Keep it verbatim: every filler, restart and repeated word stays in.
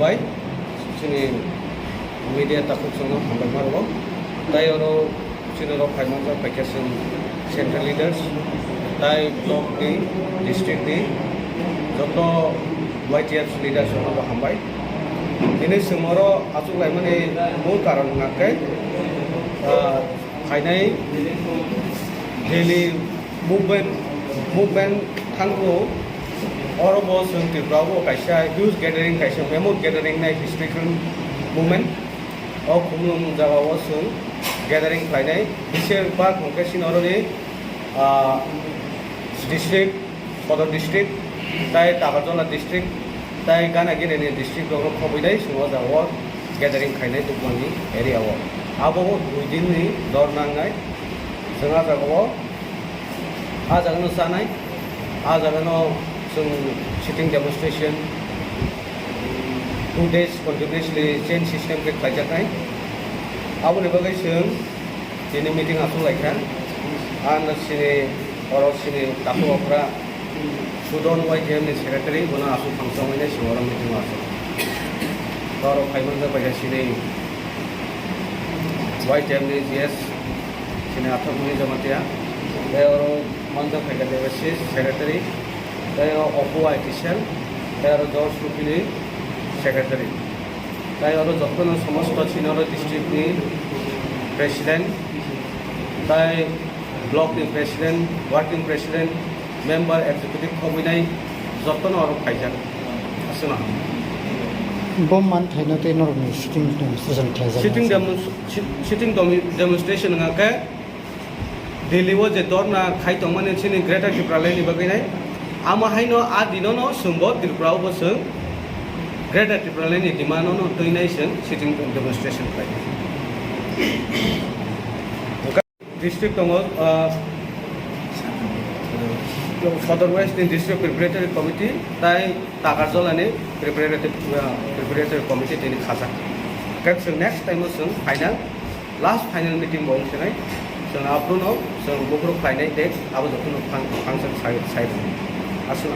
Bai, chini media takhuk chwngno hambai ma rwo. Tai oro chini rok phai manjak bai khe chwng central leaders, tai block ni, district ni joto Y T F leaders rokno bo hambai. Tini chwng oro achuk laimani mul karon hwnkha khe, ah, phainai daily movement, movement thangkhu, oro bo chwng Tripura o bo kaisa huge gathering, kaisa mammoth gathering nai historical movement. O khumlung jaga o chwng gathering khlainai, bisi bak hwnkhe chini oroni, ah, district, Sodor district, tai Takarjala district, tai Ganagiri ni district rok khobwi nai chwng o jaga o gathering khlainai Dukmani area o. Abo o dui din ni dor nangnai chwng a jaga o. A jaga no chanai, a jaga no chwng sitting demonstration, two days continuously chain system khe khlaijaknai. Aboni bagwi chwng tini meeting achuk laikha. Ang chini oro chini takhuk okra Sudon Y T F ni secretary, bono achuk phang chongwi nai chwng oro meeting o achuk. Oro phai manjak bai kha chini Y T F ni G S, chini Athok Muni Jamatia, tei oro manjak phaikha Debasis secretary, tei oro Opu I T cell, tei oro George Rupini secretary. Tai oro jotono somosto chini oro district ni president, tai block ni president, working president, member, executive khobwi nai jotono oro phaijak. Aswkno. Bo manthaino tei norokni sitting demonstration khlaijak. Sitting demos-, sit-, sitting demo-, demonstration hwnkha khe Delhi o je dhorna khai tongmani chini Greater Tipraland ni bagwi nai. Amo haino a dinono chwngbo Tripura o bo chwng Greater Tipraland ni demand no twi nai chwng sitting demonstration khlai. District tongo, ah, Sodor West ni District Preparatory Committee tai Takarjala ni Preparatory, ah, Preparatory Committee tini khajak. Khe chwng next time o chwng final, last final meeting bo wng sinai, chwng aphuru no chwng buphuru khlainai date abo jotono phang-, function sai, sai rwdi. Aswkno.